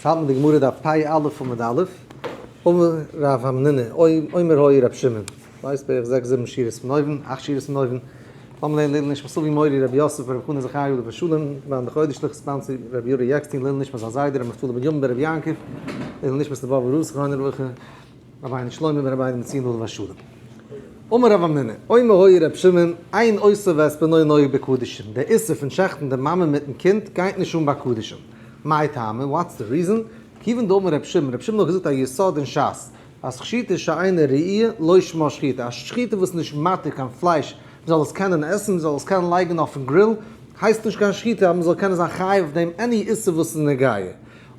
ס'האלט מיט די גמרא דף פ א עמוד א', אמר רב המנונא, אומר היה רב שמעון, ווייסט בערך זעקס זיבן שורות פון אויבן, אכט שורות פון אויבן, לאמיר לערנען לעילוי נשמת אבי מורי רבי יוסף ברב חנא זכרי' עליו השלום, בן בחודש sponsor רבי יורי עקסטין, לעילוי נשמת זיין זיידע רבי נפתלי בן ימים בן רבי יעקב, לעילוי נשמת די באבע רב זכרונו לברכה, רבינו שלמה בן רבינו בנציון עליו השלום. אמר רב המנונא, אומר היה רב שמעון, אין אותו ואת בנו נוהג בקדשים, דער איסור פון שעכטן די מאמע מיטן קינד גייט נישט אן ביי קדשים. מאי טעמא? What's the reason? כיוון דאמר רב שמעון, רב שמעון האט געזאגט א יסוד אין שס, אז שחיטה שאינה ראויה לא שמה שחיטה, א שחיטה וואס איז נישט מתיר קיין פלייש מען זאל עס קענען עסן, מען זאל עס קענען לייגן אויפן grill, הייסט נישט קיין שחיטה אז מען זאל קענען זיין חייב אויף דעם any איסור וואס איז נוגע.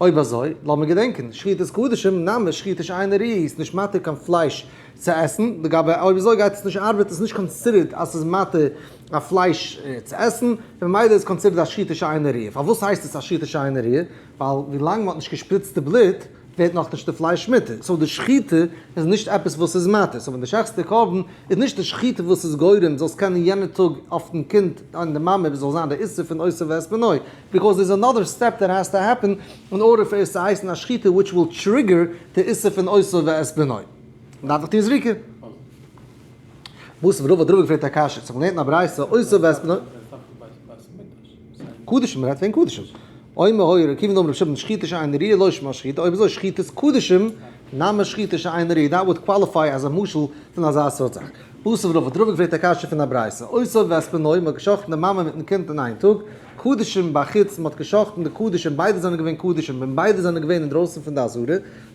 אויב אזוי, לאמיר געדענקען, שחיטת קדשים, נמי שחיטה שאינה ראויה איז נישט מתיר קיין פלייש צו עסן, לגבי אויב אזוי גייט עס נישט ארבעט, עס איז נישט considered אז ס'איז מתיר א פלייש צו עסן, און ממילא איז considered א שחיטה שאינה ראויה. פארוואס הייסט עס א שחיטה שאינה ראויה? ווייל ווילאנג מ'האט נישט געשפריצט די בלוט ווערט נאכנישט די פלייש מותר, so די שחיטה איז נישט עפעס וואס איז מתיר, so ווען די שעכטסט די קרבן איז נישט די שחיטה וואס איז גורם זאלסט קענען יענע טאג אויפן קינד און די מאמע זאל זיין די איסור פון אותו ואת בנו, because there's another step that has to happen in order for עס צו הייסן א שחיטה which will trigger די איסור פון אותו ואת בנו. מ'דארף דאך טון זריקה. וואס רבא האט רבא געפרעגט א קשיא, ס'האט געלערנט אין א ברייתא אותו ואת בנו. קדשים, מ'רעדט וועגן קדשים. אומר היה ר' עקיבא אמר ר' שמעון שחיטה שאינה ראויה לא שמה שחיטה, אויב אזוי שחיטת קדשים, נמי שחיטה שאינה ראויה, that would qualify as א משל פון אזא סארט זאך. בסוף רבא האט רבא געפרעגט א קשיא פון א ברייתא, אותו ואת בנו, מ'האט געשחט'ן די מאמע מיטן קינד אין איין טאג, קדשים בחוץ, מ'האט געשחט'ן די קדשים, ביידע זענען געווען קדשים, ווען ביידע זענען געווען אינדרויסן פון די עזרה,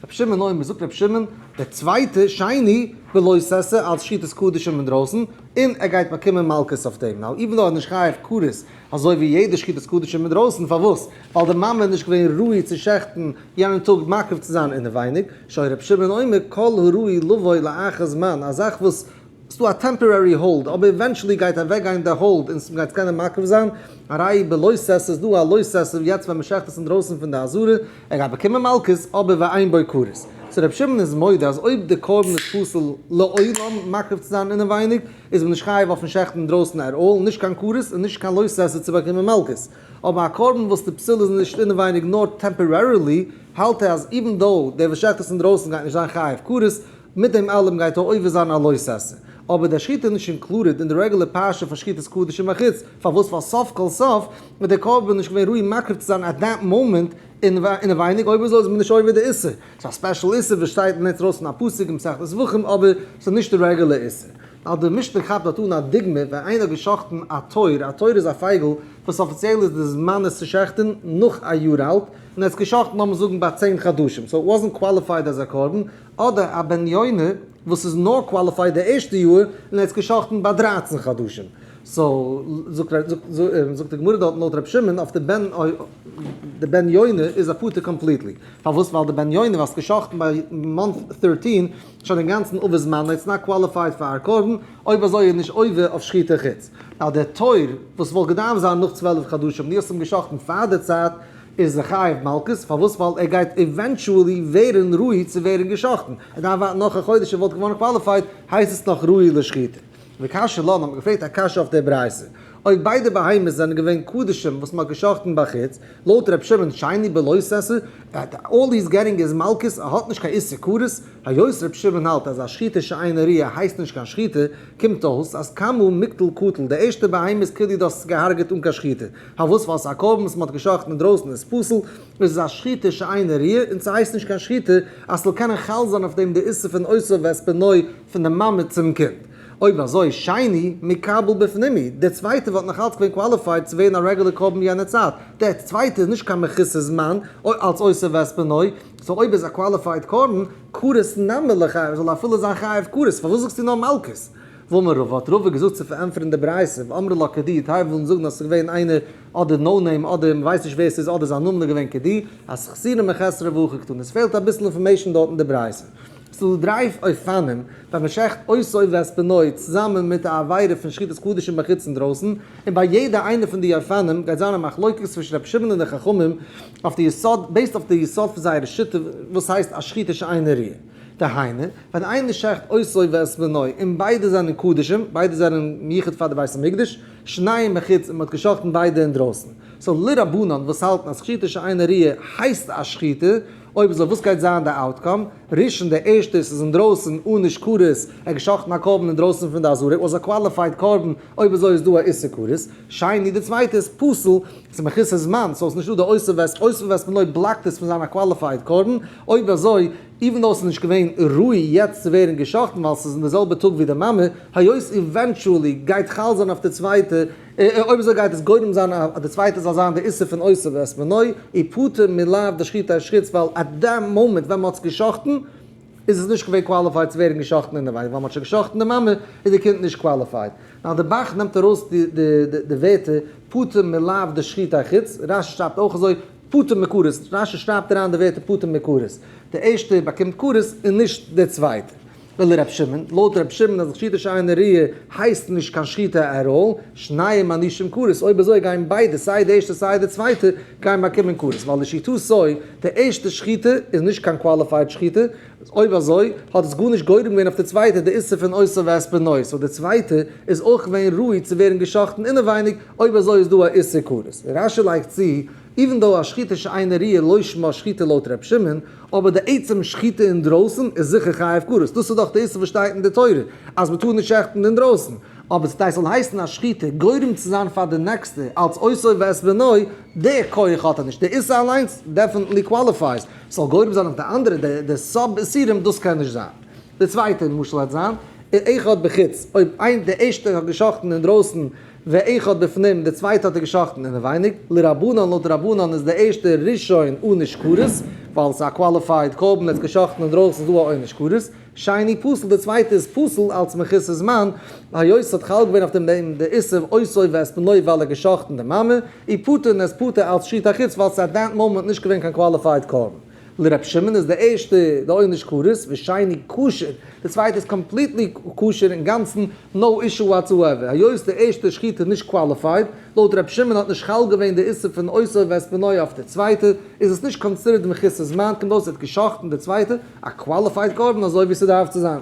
רבי שמעון אומר, זאגט רבי שמעון, דער צווייטער, שני, בלא תעשה, אלס שחיטת קדשים אינדרויסן, און ער גייט באקומען מלקות אויף דעם. Now, even though ער איז נישט חייב כרת, אזוי ווי יעדע שחיטת קדשים אינדרויסן, פארוואס? ווייל די מאמע איז נישט געווען ראוי צו שעכטן יענעם טאג מקריב צו זיין אינעווייניג, שהיה רבי שמעון אומר, כל הראוי לבוא לאחר זמן, א זאך וואס ס'דא א temporary hold, אבער eventually גייט אוועקגיין די hold און מ'גייט עס קענען מקריב זיין, הרי בלא תעשה איז דא א לא תעשה יעצט ווען מ'שעכט עס אינדרויסן פון די עזרה, ער גייט באקומען מלקות, אבער ואין בו כרת. So רבי שמעון איז מודה אז אויב די קרבן איז פסול לעולם מקריב צו זיין אינעווייניג, איז מען נישט חייב אויפן שעכטן אינדרויסן at all, נישט קיין כרת און נישט קיין לא תעשה צו באקומען מלקות. אבער א קרבן וואס די פסול איז נישט אינעווייניג נאר temporarily, האלט ער אז even though דער וואס שעכט עס אינדרויסן גייט נישט זיין חייב כרת, מיט דעם אלעם גייט ער עובר זיין א לא תעשה. אבער דער שחיטה איז נישט included אין די רעגולער פרשה פון שחיטת קדשים בחוץ, פארוואס? ווייל סוף כל סוף איז דער קרבן נישט געווען ראוי מקריב צו זיין at that moment אינעווייניג, אויב אזוי איז מען נישט עובר די איסור. ס'איז א special איסור וואס שטייט און נעמט ארויס פון א פסוק אין מסכת זבחים אבער ס'איז נישט די רעגולער איסור. ווייל די משנה כאפט דארט אן א דוגמא ווען איינער האט גע'שחט'ן א תור, א תור איז א פייגל וואס אפיציעל איז די זמן עס צו שעכטן נאך א יאר אלט, און ער האט עס גע'שחט'ן לאמיר זאגן ביי 10 חדשים, so it wasn't qualified as א קרבן, אדער א בן יונה וואס איז נאר qualified די ערשטע יאר און ער האט עס גע'שחט'ן ביי 13 חדשים. So זאגט די גמרא דארט לויט ר' שמעון אויף די בן יונה איז א פטור completely. פארוואס? ווייל די בן יונה וואס גע'שחט'ן ביי month 13 שוין אינגאנצן עובר זמנו, it's not qualified פאר א קרבן, אויב אזוי איז נישט עובר אויף שחיטה חוץ. ווייל דער תור וואס וואלט געדארפט זיין נאך 12 חדשים, דו האסט אים גע'שחט'ן פאר די צייט, איז ער חייב מלקות, פארוואס? ווייל ער גייט eventually ווערן ראוי צו ווערן גע'שחט'ן, ער דארף ווארטן נאך א חודש ער וואלט געווארן qualified, הייסט עס נאך ראוי לשחיטה. וקשיא לן האט מען געפרעגט א קשיא אויף דער ברייתא, אויב ביידע בהמות זענען געווען קדשים וואס מען האט גע'שחט'ן בחוץ, לויט ר' שמעון שני בלא תעשה, all he's getting איז מלקות, ער האט נישט קיין איסור כרת, היות ר' שמעון האלט אז א שחיטה שאינה ראויה הייסט נישט קיין שחיטה, קומט אויס אז קמא מיקטל קטיל, די ערשטע בהמה איז כאילו דאס געהארגעט אן קיין שחיטה, פארוואס? ווייל ס'איז א קרבן וואס מ'האט גע'שחט'ן אינדרויסן איז פסול, איז עס א שחיטה שאינה ראויה און ס'הייסט נישט קיין שחיטה אז ס'זאל קענען חל זיין אויף דעם די איסור פון אותו ואת בנו פון די מאמע צום קינד. אויב אזוי שני מקבל בפנים, דער צווייטער וואלט נאך אלץ געווען qualified צו ווערן א רעגולער קרבן יענע צייט, דער צווייטער איז נישט קיין מחוסר זמן אלס אותו ואת בנו, so אויב איז א qualified קרבן, כרת נמי ליחייב, זאל אפילו זיין חייב כרת, פארוואס זאגסטו נאר מלקות? ואמר רבא, האט רבא געזאגט צו פארענטפערן די ברייתא, ואמרי לה כדי, טייל ווילן זאגן אז ס'איז געווען איינער אדער no name אדער מ'ווייסט נישט ווער ס'איז אדער זיין נאמען איז געווען כדי, אז חסורי מחסרא והכי קתני, עס פעלט אביסל information דארט אין די ברייתא. ס'איז דא דריי אופנים ווען מ'שעכט אותו ואת בנו צוזאמען מיט א עבירה פון שחיטת קדשים בחוץ אינדרויסן, און ביי יעדע איינע פון די אופנים גייט זיין א מחלוקת צווישן רבי שמעון און די חכמים אויף די יסוד, based אויף די יסוד פון זייערע שיטה וואס הייסט א שחיטה שאינה ראויה. דהיינו, ווען איינער שעכט אותו ואת בנו און ביידע זענען קדשים, ביידע זענען מיוחד פאר די בית המקדש, שניהם בחוץ און מען האט געשאכטן ביידע אינדרויסן. so לרבנן וואס האלטן אז שחיטה שאינה ראויה הייסט א שחיטה, אויב אזוי וואס גייט זיין די outcome? ראשון די ערשטע עס איז אינדרויסן ענש כרת, ער האט געשאכטן א קרבן אינדרויסן פון די עזרה, it was a qualified קרבן, אויב אזוי איז דא א איסור כרת. שני די צווייטע איז פסול, ס'איז מחוסר זמן, so ס'איז נישטא די אותו ואת, אותו ואת בנו בלאקט עס פון זיין א qualified קרבן, אויב אזוי even though ס'איז נישט געווען ראוי יעצט צו ווערן געשאכטן ווייל ס'איז אין די זעלבע טאג ווי די מאמע, היות eventually גייט חל זיין אויף די צווייטע, אויב אזוי גייט עס גורם זיין אז די צווייטע זאל זיין די איסור פון אותו ואת בנו, ופטור מלאו דשחיטת חוץ ווייל at that moment ווען מ'האט עס געשאכטן איז עס נישט געווען qualified צו ווערן געשאכטן אינעווייניג ווייל מ'האט שוין געשאכטן די מאמע איז די קינד נישט qualified. now די ב"ח נעמט ארויס די ווערטער פטור מלאו דשחיטת חוץ, רש"י שרייבט אויך אזוי פטור מכרת, רש"י שרייבט אריין די ווערטער פטור מכרת, די ערשטע באקומט כרת און נישט די צווייטע. ולר' שמעון, לויט ר' שמעון אז שחיטה שאינה ראויה הייסט נישט קיין שחיטה at all, שניהם מענישים כרת, אויב אזוי גייען ביידע סיי די ערשטע סיי די צווייטע גייען באקומען כרת, ווייל לשיטתו די ערשטע שחיטה איז נישט קיין qualified שחיטה, אויב אזוי האט עס גארנישט גורם געווען אויף די צווייטע די איסור פון אותו ואת בנו, so די צווייטע איז אויך געווען ראוי צו ווערן געשאכטן אינעווייניג, אויב אזוי איז דא א איסור כרת. רש"י לייגט צו, even though א שחיטה שאינה ראויה לא שמה שחיטה לויט ר' שמעון, אבער די עצם שחיטה אינדרויסן איז זיכער חייב כרת, דאס איז דאך די איסור וואס שטייט אין די תורה אז מען טאר נישט שעכטן אינדרויסן, אבער כדי ס'זאל הייסן א שחיטה גורם צו זיין פאר די נעקסטע אלץ אותו ואת בנו, די כח האט ער נישט, די איסור אליינס definitely qualifies, ס'זאל גורם זיין אויף די אנדערע, די sub איסורים, דאס קען נישט זיין. די צווייטע משל וועט זיין, אחד בחוץ, אויב איין די ערשטע האט געשאכטן אינדרויסן ואחד בפנים, די צווייטע האט ער געשאכטן אינעווייניג, לרבנן לויט רבנן איז די ערשטע ראשון ענש כרת, ווייל עס איז א qualified קרבן, ער האט געשאכטן אינדרויסן איז דא א עונש כרת, שני פסול די צווייטע איז פסול אלץ מחוסר זמן, היות ס'האט חל געווען אויף דעם די איסור אותו ואת בנו ווייל ער האט געשאכטן די מאמע, ופטור און ער איז פטור אלץ שחיטת חוץ ווייל ס'איז at that moment נישט געווען קיין qualified קרבן. לר' שמעון איז די ערשטע די עונש כרת ושני כשר, די צווייטע איז completely כשר אינגאנצן no issue whatsoever, היות די ערשטע שחיטה איז נישט qualified, לויט ר' שמעון האט נישט חל געווען די איסור פון אותו ואת בנו אויף די צווייטע, איז עס נישט considered מחוסר זמן, קומט אויס ער האט גע'שחט'ן די צווייטע, א qualified קרבן אזוי ווי ס'דארף צו זיין.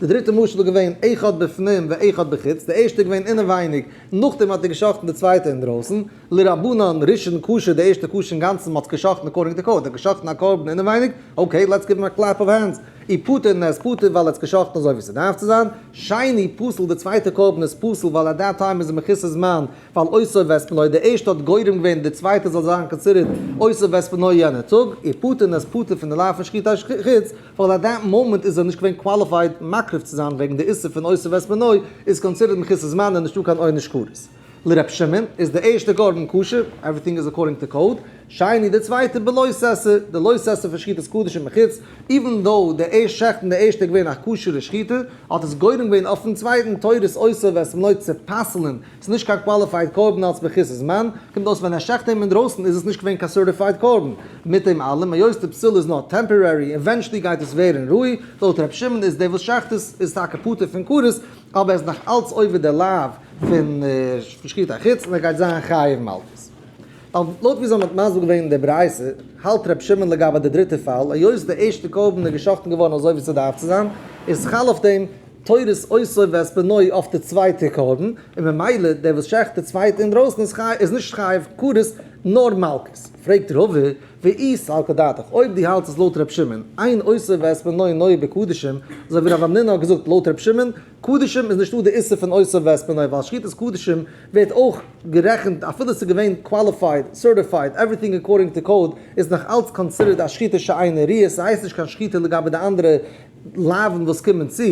די דריטע משל איז געווען אחד בפנים ואחד בחוץ, די ערשטע איז געווען אינעווייניג, נאכדעם האט ער גע'שחט'ן די צווייטע אינדרויסן, לרבנן ראשון כשר, די ערשטע כשר אינגאנצן, מ'האט עס גע'שחט'ן according to code, ער האט גע'שחט'ן א קרבן אינעווייניג, okay, let's give him a clap of hands, ופטור און ער איז פטור ווייל ער האט עס גע'שחט'ן אזוי ווי ס'דארף צו זיין, שני פסול, די צווייטע קרבן איז פסול ווייל at that time איז ער מחוסר זמן, ווייל אותו ואת בנו די ערשטע האט גורם געווען די צווייטע זאל זיין considered אותו ואת בנו יענע טאג, ופטור און ער איז פטור פון די לאו פון שחיטת חוץ, ווייל at that moment איז ער נישט געווען qualified מקריב צו זיין וועגן די איסור פון אותו ואת בנו איז considered מחוסר זמן און נישטא קיין עונש כרת. לר' שמעון איז די ערשטע קרבן כשר, everything is according to code, שני די צווייטע בלא תעשה, די לא תעשה פון שחיטת קדשים מחוץ, even though די ערשט שעכטן די ערשטע איז געווען א כשר'ע שחיטה, האט עס גורם געווען אויפן צווייטן תורת אותו ואת בנו צו פסל'ן, ס'איז נישט קיין qualified קרבן אלס מחוסר זמן, קומט אויס ווען ער שעכט אים אינדרויסן איז עס נישט געווען קיין certified קרבן. מיט דעם אלעם, היות די פסול איז נאר temporary, eventually גייט עס ווערן ראוי, לויט ר' שמעון איז דער וואס שעכט עס איז טאקע פטור פון כרת, אבער ער איז נאך אלץ עובר די לאו פון שחיטת חוץ און ער גייט זיין חייב מלקות. ווייל לויט ווי אזוי מ'האט מסביר געווען אין די ברייתא, האלט ר' שמעון לגבי די דריטע פאל, היות די ערשטע קרבן איז געשאכטן געווארן אזוי ווי ס'דארף צו זיין, איז חל אויף דעם תורת אותו ואת בנו אויף די צווייטע קרבן, און ממילא דער וואס שעכט די צווייטע אינדרויסן איז חי איז נישט חייב כרת נאר מלקות. פרעגט רבא, ואי סלקא דעתך, אויב דו האלטסט עס לויט ר' שמעון, אין אותו ואת בנו נוהג בקדשים, אזוי ווי רב המנונא האט געזאגט לויט ר' שמעון, קדשים איז נישטא די איסור פון אותו ואת בנו ווייל שחיטת קדשים ווערט אויך גערעכנט אפילו ס'איז געווען qualified, certified, everything according to code, איז נאך אלץ considered א שחיטה שאינה ראויה, ס'הייסט נישט קיין שחיטה לגבי די אנדערע לאווין וואס קומען צו,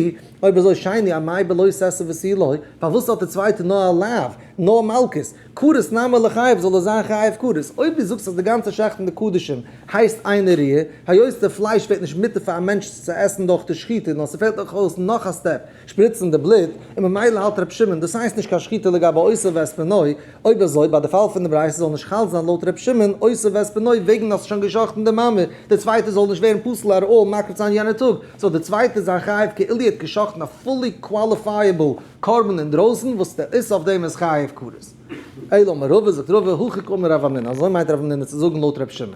אויב אזוי שני אמאי בלא תעשה ותו לא, פארוואס האט די צווייטע נאר א לאו, נאר מלקות, כרת נמי ליחייב זאל ער זיין חייב כרת, אויב דו זאגסט אז די גאנצע שעכטן די קדשים הייסט אינה ראויה, היות די פלייש ווערט נישט מותר פאר א מענטש צו עסן דורך די שחיטה נאר ס'פעלט נאך אויס נאך א step, שפריצן די בלוט, און ממילא האלט ר' שמעון דאס הייסט נישט קיין שחיטה לגבי אותו ואת בנו, אויב אזוי ביי די פאל פון די ברייתא זאל נישט חל זיין לויט ר' שמעון אותו ואת בנו וועגן האסט שוין געשחט'ן די מאמע, די צווייטע זאל נישט ווערן פסול at all מקריב זיין יענע טאג, זאל די צווייטע זיין חייב כאילו ער האט געשחט'ן א fully qualifiable קרבן אינדרויסן וואס די איסור אויף דעם איז חייב כרת. אלא אמר רבא זאגט רבא הכי קאמר רב המנונא אזוי מיינט רב המנונא צו זאגן לויט ר' שמעון.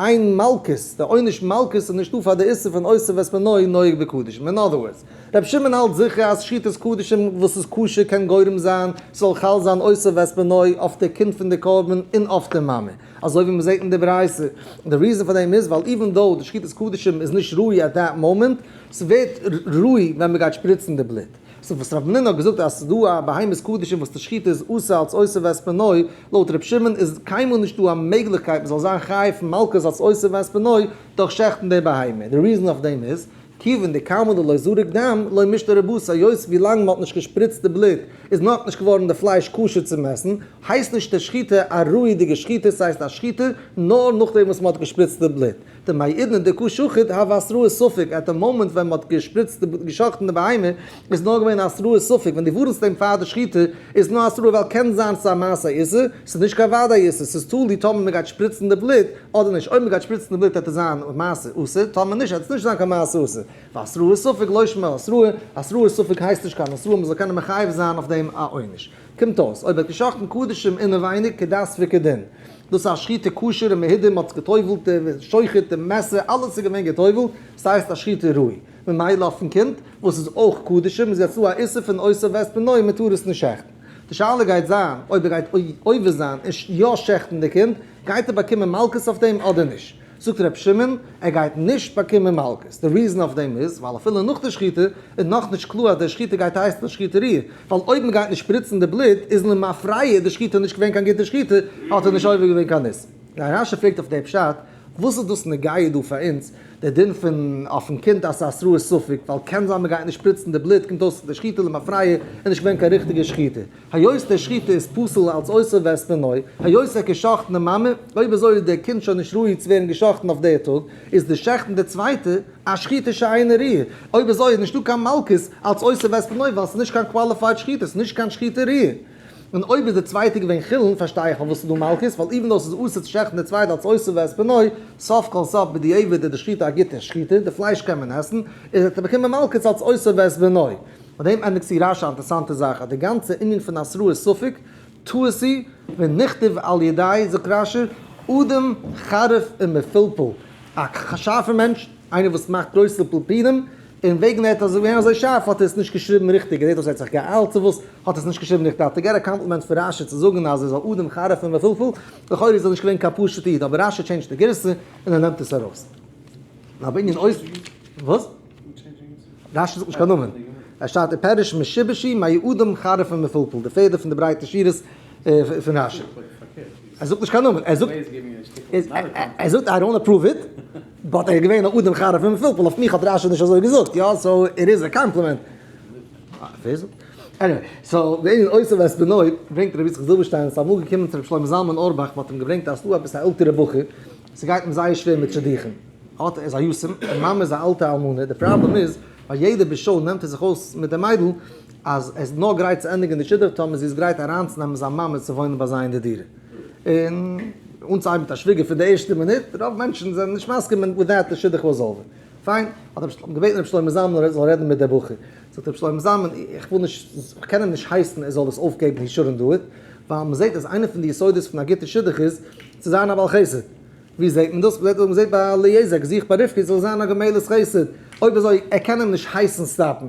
איין מלקות, די עונש מלקות איז נישטא פאר די איסור פון אותו ואת בנו נוהג בקדשים. אין other words, רבי שמעון האלט זיכער אז שחיטת קדשים וואס איז כשר קען גורם זיין ס'זאל חל זיין אותו ואת בנו אויף די קינד פון די קרבן און אויף די מאמע, אזוי ווי מ'זעט אין די ברייתא. די reason פאר דעם איז ווייל even though די שחיטת קדשים איז נישט ראוי at that moment, ס'ווערט ראוי ווען מ'גייט שפריצן די בלוט. so וואס רב המנונא האט געזאגט אז ס'איז דא א בהמת קדשים וואס די שחיטה איז אסור אלס אותו ואת בנו, לויט ר' שמעון איז קיינמאל נישט דא א מעגליכקייט מ'זאל זיין חייב פון מלקות אלס אותו ואת בנו דורך שעכטן די בהמה, די reason אויף דעם איז, כיוון דכמה דלא זריק דם לא משתרי בשר, היות ווי לאנג מ'האט נישט געשפריצט די בלוט איז נאכנישט געווארן די פלייש כשר צום עסן, הייסט נישט די שחיטה א ראוי'דיגע שחיטה, ס'הייסט א שחיטה נאר נאכדעם וואס מ'האט געשפריצט די בלוט. דמהאידנא דקא שחיט הוה התראת ספק, at the moment ווען מ'האט געשפריצט די געשאכטן די בהמה איז נאר געווען התראת ספק, ווען דו ווארנסט אים פאר די שחיטה איז נאר התראה ווייל קען זיין ס'איז א מעשה איסור, ס'איז נישט קיין וודאי איסור, ס'איז תלוי טאמער מ'גייט שפריצן די בלוט אדער נישט, אויב מ'גייט שפריצן די בלוט העט עס זיין מעשה אסור, טאמער נישט העט עס נישט זיין קיין מעשה אסור, והתראת ספק לא שמה התראה, התראת ספק הייסט נישט קיין התראה מ'זאל קענען מחייב זיין אויף דעם א עונש. קומט אויס, אויב ער האט געשחט'ן קדשים אינעווייניג כדת וכדין, דאס איז א שחיטה כשר און מהודר, מ'האט עס גע'טובל'ט, די שוחט, די מעסער, אלעס איז געווען גע'טובל'ט, ס'הייסט א שחיטה ראוי. ממילא אויפ'ן קינד, וואס איז אויך קדשים, איז יעצט דא א איסור פון אותו ואת בנו, מ'טאר עס נישט שעכטן. די שאלה גייט זיין, אויב ער גייט עובר זיין און יא שעכטן די קינד, גייט ער באקומען מלקות אויף דעם אדער נישט? זאגט ר' שמעון, ער גייט נישט באקומען מלקות, די reason אויף דעם איז, ווייל אפילו נאך די שחיטה, איז נאכנישט קלאר אז די שחיטה גייט הייסן א שחיטה ראויה, ווייל אויב מען גייט נישט שפריצן די בלוט, איז למפרע די שחיטה נישט געווען קיין גוטע שחיטה, האט ער נישט עובר געווען קיין איסור. דער רש"י פרעגט אויף די פשט, וואס איז דאס נוגע דא פאר אונז, די דין פון אויפן קינד אז ס'איז התראת ספק, ווייל קען זיין מען גייט נישט שפריצן די בלוט, קומט אויס די שחיטה למפרע איז נישט געווען קיין ריכטיגע שחיטה. היות די שחיטה איז פסול אלס אותו ואת בנו, היות ער האט געשחט'ן די מאמע, אויב אזוי איז דער קינד שוין נישט ראוי צו ווערן געשחט'ן אויף דער טאג, איז די שעכטן די צווייטע א שחיטה שאינה ראויה, אויב אזוי איז נישטא קיין מלקות אלס אותו ואת בנו ווייל ס'איז נישט קיין qualified שחיטה, ס'איז נישט קיין שחיטה ראויה. און אויב איז די צווייטע געווען חולין פארשטיי איך פארוואס ס'איז דא מלקות, ווייל even though ס'איז אסור צו שעכטן די צווייטע אלס אותו ואת בנו, סוף כל סוף בדיעבד איז די שחיטה א גוטע שחיטה, די פלייש קען מען עסן, איז ער האט באקומען מלקות אלס אותו ואת בנו. מיט דעם ענדיגט צו רש"י א אינטערעסאנטע זאך, אז די גאנצע ענין פון התראת ספק, טעות היא, ונכתב על ידי, זאגט רש"י, אדם חריף ומפולפל, א שארפער מענטש, איינער וואס מאכט גרויסע פלפולים, און וועגן ער האט אזוי געווען אזוי שארף האט ער עס נישט געשריבן ריכטיג, ער זעט אויס ער האט זיך געאיילט צו וואס, האט עס נישט געשריבן ריכטיג, האט ער געהאט א קאמפלימענט פון רש"י צו זאגן אז ער איז א אדם חריף ומפולפל, לכאורה איז ער נישט געווען קיין פשוט'ע איד, אבער רש"י change ט די גירסא און ער נעמט עס ארויס. נאר בענין אויס. וואס? רש"י זאגט נישט קיין נאמען. ער שטייט אין פירוש משובשי מאדם חריף ומפולפל, די פעדער פון די ברייטע שורות פון רש"י. ער זאגט נישט קיין נאמען, ער זאגט, ער זאגט I don't approve it, but ער איז געווען א אדם חריף ומפולפל, אויף מיך האט רש"י נישט אזוי געזאגט, יא, so it is a compliment. ווער זאגט? anyway, so בענין אותו ואת בנו ברענגט רבי יצחק זילבערשטיין, ס'איז אמאל געקומען צו רבי שלמה זלמן אורבאך, מ'האט אים געברענגט אז ס'דא עפעס א עלטערע בחור, ס'גייט אים זייער שווער מיט שידוכים. האט ער איז א יתום, די מאמע איז א אלטע אלמנה, די פראבלעם איז ביי יעדע בשעה נעמט ער זיך אויס מיט די מיידל אז ער איז נאר גרייט צו ענדיגן די שידוך טאמער זי איז גרייט אריינצונעמען זיין מאמע צו וואוינען ביי זיי אין די דירה. און אנצוהייבן מיט א שוויגער פון די ערשטע מינוט, רוב מענטשן זענען נישט מסכים און with that די שידוך was over. פיין, האט רבי שלמה געבעטן רבי שלמה זלמן ער זאל רעדן מיט די בחור. זאגט רבי שלמה זלמן איך וויל נישט, איך קען אים נישט הייסן ער זאל עס אויפגעבן he shouldn't do it, ווייל מ'זעט אז איינע פון די יסודות פון א גוטע שידוך איז צו זיין א בעל חסד. ווי זעט מען דאס? מען זעט ביי אליעזר געזוכט ביי רבקה זאל זיין א גומלת חסד, אויב אזוי ער קען אים נישט הייסן stop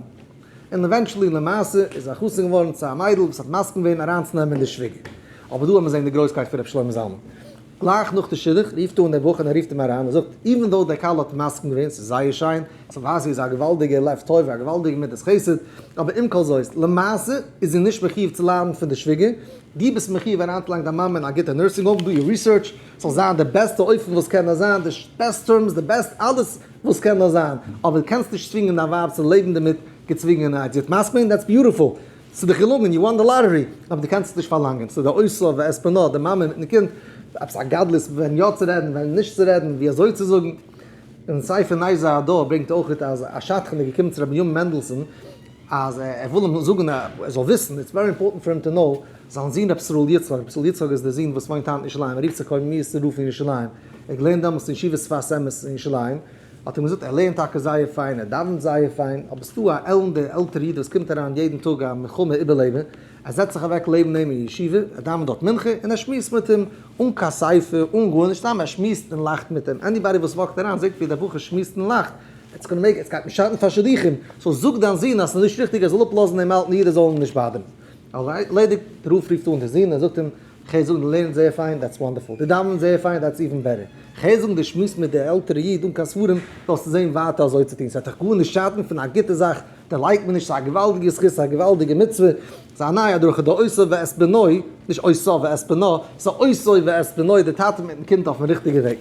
ן, און eventually למעשה איז ער חתן געווארן צו א מיידל וואס האט מסכים געווען אריינצונעמען די שוויגער. אבער דא האט מען זען די גרויסקייט פון רבי שלמה זלמן. גלייך נאך די שידוך רופט אן דער בחור און ער רופט אים אריין און זאגט, even though דער כלה האט מסכים געווען, ס'איז זייער שיין, ס'ווייזט זי איז א געוואלדיגע לב טוב, א געוואלדיגע מידת חסד, אבער עם כל זאת, למעשה איז זי נישט מחיוב צו ליידן פון די שוויגער, דו ביסט מחיוב אריינצולייגן דיין מאמע אין א גוטע nursing home, do your research, ס'זאל זיין די בעסטע אופן וואס קען נאר זיין, די best terms, די best אלעס וואס קען נאר זיין, אבער דו קענסט נישט צווינגען דיין ווייב צו לעבן דערמיט געצווינגענערהייט, זי האט מסכים געווען, that's beautiful, ס'איז דיך געלונגען, you won the lottery, אבער דו קענסט עס נישט פארלאנגען, ס'איז די אותו ואת בנו, די מאמע מיטן קינד, עפעס א גדלות ווען יא צו רעדן, ווען נישט צו רעדן, ווי אזוי צו זאגן. אין ספר נזר הדור ברענגט אויך אז א שדכן איז געקומען צו רבי בנימין מענדלסאן, אז ער וויל אים זאגן ער זאל וויסן, it's very important for him to know, זיין זון רבי ישראל יצחק, רבי ישראל יצחק איז דער זון וואס וואוינט היינט אין ירושלים, ער רופט זיך קוממיות רב פון ירושלים, ער האט געלערנט דעמאלטס אין ישיבת שפת אמת אין ירושלים, האט אים געזאגט, ער לערנט טאקע זייער פיין, ער דאווענט זייער פיין, אבער ס'דא א עלנדער עלטערע איד וואס קומט אריין יעדן טאג א מלחמה איבערלעבער, ער זעצט זיך אוועק לעבן אים אין ישיבה, ער דאווענט דארט מנחה, און ער שמועסט מיט אים, אן קיין ספר, אן גארנישט, סתם ער שמועסט און לאכט מיט אים, anybody וואס walk ט אריין זעט ווי דער בחור שמועסט און לאכט, it's gonna make, עס גייט נישט שאטן פאר שידוכים, so זאג דיין זון אז ס'איז נישט ריכטיג ער זאל אפלאזן דעם אלטן איד ער זאל אים נישט bother ן. ארלעדיגט, דער רב רופט אן די זון און זאגט אים, כ'הער זאגן דו לערנסט זייער פיין, that's wonderful, דו דאווענסט זייער פיין, that's even better, כ'הער זאגן דו שמועסט מיט די עלטערע איד אן קיין ספרים, זאלסטו זען ווייטער אזוי צו טון, ס'וועט דיך גארנישט שאטן פון א גוטע זאך, דערלייגט מען נישט, ס'איז א געוואלדיגע זכות, ס'איז א געוואלדיגע מצוה, ס'איז א נייע הדרכה, די אותו ואת בנו, נישט אותו ואת בנו, ס'איז אותו ואת בנו, די טאטע מיטן קינד אויפן ריכטיגע וועג.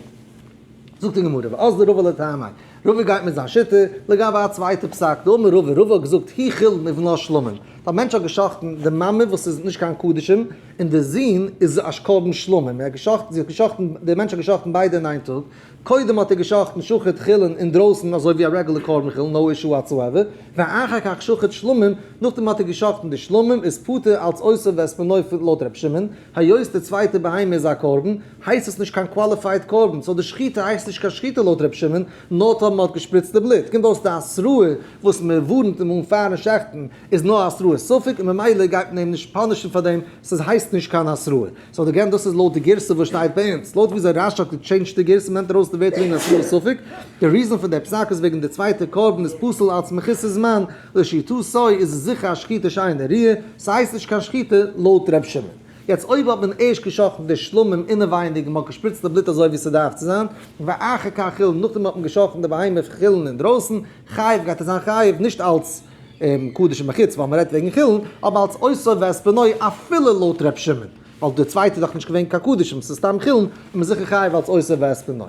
זאגט די גמרא, ואזדא רבא לטעמיה, רבא גייט מיט זיין שיטה, לגבי א צווייטע פסק, דאמר רבא, רבא האט געזאגט, היא חולין ובנה שלמים, א מענטש האט גע'שחט'ן די מאמע וואס איז נישט קיין קדשים, און די זון איז א קרבן שלמים, ער האט גע'שחט'ן, זי האט גע'שחט'ן, דער מענטש האט גע'שחט'ן ביידע אין איין טאג, קודם האט ער גע'שחט'ן שחט חולין אינדרויסן אזוי ווי א רעגולער קרבן חולין, no issue whatsoever, ואחר כך שחט שלמים, נאכדעם האט ער גע'שחט'ן די שלמים, איז פטור אלץ אותו ואת בנו לויט ר' שמעון, היות די צווייטע בהמה איז א קרבן, הייסט עס נישט קיין qualified קרבן, so די שחיטה הייסט נישט קיין שחיטה לויט ר' שמעון, נאר טאמער מען האט געשפריצט די בלוט. קומט אויס די התראה וואס מען ווארנט אים אן פארן שעכטן איז נאר התראת ספק און ממילא גייט מען אים נישט punish ן פאר דעם, ס'איז הייסט נישט קיין התראה. so again דאס איז לויט די גירסא וואס שטייט ביי אונז. לויט וויאזוי רש"י האט גע change ט די גירסא נעמט ארויס די ווערטער וועגן התראת ספק. די reason פון די פסק איז וועגן די צווייטע קרבן איז פסול אלץ מחוסר זמן, לשיטתו איז עס זיכער א שחיטה שאינה ראויה, ס'הייסט נישט קיין שחיטה לויט ר' שמעון. יעצט אויב האט מען ערשט געשאכטן די שלמים אינעווייניג און מען האט געשפריצט די בלוט אזוי ווי ס'דארף צו זיין, ואחר כך חולין, נאכדעם האט מען געשאכטן די בהמה חולין אינדרויסן, חייב גייט ער זיין חייב, נישט אלץ קדשים בחוץ ווייל מען רעדט וועגן חולין, אבער אלץ אותו ואת בנו אפילו לויט ר' שמעון, ווייל די צווייטע איז דאך נישט געווען קיין קדשים, ס'איז סתם חולין, איז מען זיכער חייב אלץ אותו ואת בנו.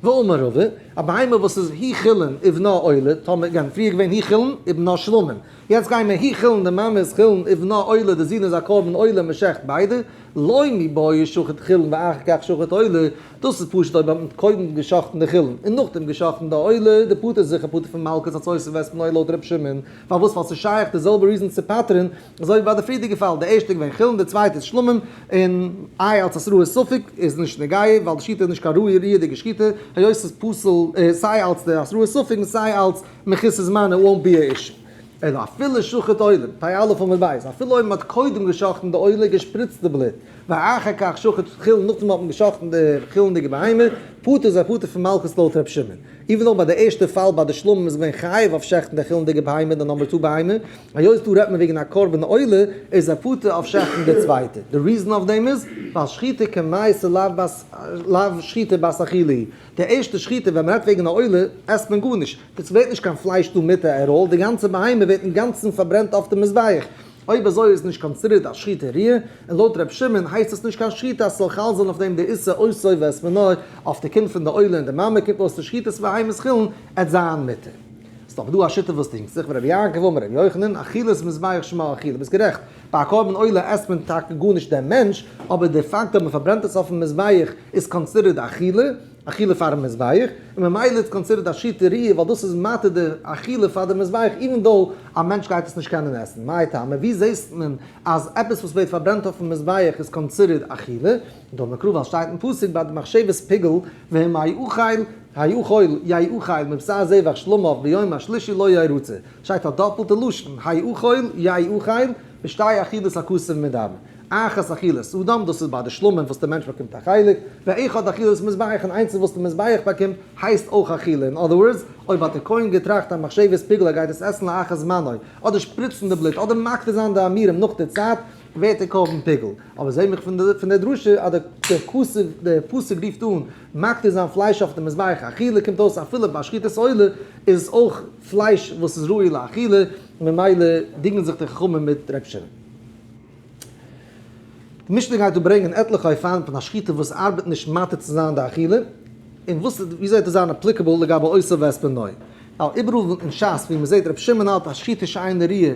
ואמר רבא, א בהמה וואס איז היא חולין ובנה עולה, טאמער געווען פריער געווען היא חולין ובנה שלמים, יעצט גייען מיר היא חולין די מאמע איז חולין ובנה עולה די זון איז א קרבן עולה מען שעכט ביידע, לא מיבעיא שחט חולין ואחר כך שחט עולה, דאס איז פשוט אויב האט מען קודם געשאכטן די חולין און נאכדעם געשאכטן די עולה, די פטור איז זיכער פטור פון מלקות אלס אותו ואת בנו לויט ר' שמעון, פארוואס ווייל ס'איז שייך די זעלבע reason צו פטר'ן אזוי ווי ביי די פריערדיגע פאל, די ערשטע איז געווען חולין די צווייטע איז שלמים, און איי אלס התראת ספק איז נישט נוגע ווייל די שחיטה איז נישט קיין ראוי ראוי'דיגע שחיטה, היות ס'איז פסול סיי אלס די התראת ספק און סיי אלס מחוסר זמן it won't be a issue. אלא אפילו שחט עולה, פ"א עמוד ב', אפילו אויב מ'האט קודם געשחט'ן די עולה געשפריצט די בלוט, ואחר כך שחט חולין נאכדעם האט מען געשחט'ן די חולין'דיגע בהמה, פטור איז ער פטור פון מלקות לויט ר' שמעון. even though ביי די ערשטע פאל ביי די שלמים איז געווען חייב אויף שעכטן די חולין'דיגע בהמה די number two בהמה, היות דא רעדט מען וועגן א קרבן עולה איז ער פטור אויף שעכטן די צווייטע. די reason אויף דעם איז ווייל שחיטה קמייתא לאו בת לאו שחיטה בת אכילה היא. די ערשטע שחיטה ווען מען רעדט וועגן א עולה עסט מען גארנישט, עס ווערט נישט קיין פלייש דא מיט א עראל, די גאנצע בהמה ווערט אינגאנצן פארברענט אויף די מזבח. אויב אזוי איז נישט considered א שחיטה ראויה, און לויט ר' שמעון הייסט עס נישט קיין שחיטה אז ס'זאל חל זיין אויף דעם די איסור אותו ואת בנו אויף די קינד פון די עולה און די מאמע קומט אויס די שחיטת בהמת חולין עט זיין מותר. ס'איז דאך דא א שיטה וואס דינגט זיך, ורבי יעקב אמר רבי יוחנן, אכילת מזבח שמה אכילה, ביסט גערעכט, ביי א קרבן עולה עסט מען טאקע גארנישט דעם מענטש, אבער די פאקט אז מ'פארברענט עס אויפן מזבח איז considered אכילה, אכילה פארן מזבח, און ממילא איז considered א שחיטה ראויה ווייל דאס איז מתיר די אכילה פאר די מזבח even though א מענטש גייט עס נישט קענען עסן. מאי טעמא? ווי זעסט מען אז עפעס וואס ווערט פארברענט אויפן מזבח איז considered אכילה? דאמר קרא ווייל שטייט אין פסוק ביי די מחשבת פיגול ואם היאכל היאכל יאכל מבשר זבח שלמיו ביום השלישי לא ירצה שטייט א דאפלטע לשון היאכל יאכל בשתי אכילות הכתוב מדבר. אחת אכילת אדם, דאס איז ביי די שלמים וואס דער מענטש באקומט א חלק, ואחד אכילת מזבח, און איינס וואס דער מזבח באקומט, הייסט אויך אכילה, in other words, אויב האט דער כהן געטראכט א מחשבת פיגול ער גייט עס עסן לאחר זמנו, אדער שפריצן די בלוט, אדער מקטיר זיין די אימורים נאך די צייט, ווערט דער קרבן פיגול. אבער זעה מיך פון דער דרשה אז דער פסוק רופט אן מקטיר זיין פלייש אויף די מזבח אכילה, קומט אויס אפילו ביי שחיטת עולה איז עס אויך פלייש וואס איז ראוי לאכילה, ממילא דינגען זיך די חכמים מיט ר' שמעון. די משנה גייט דא ברענגען עטליכע אופנים פון א שחיטה וואס ארבעט נישט מתיר צו זיין די אכילה, און וואס וויאזוי וועט עס זיין applicable לגבי אותו ואת בנו. ווייל איבעראל אין שס ווי מ'זעט רבי שמעון האלט אז שחיטה שאינה ראויה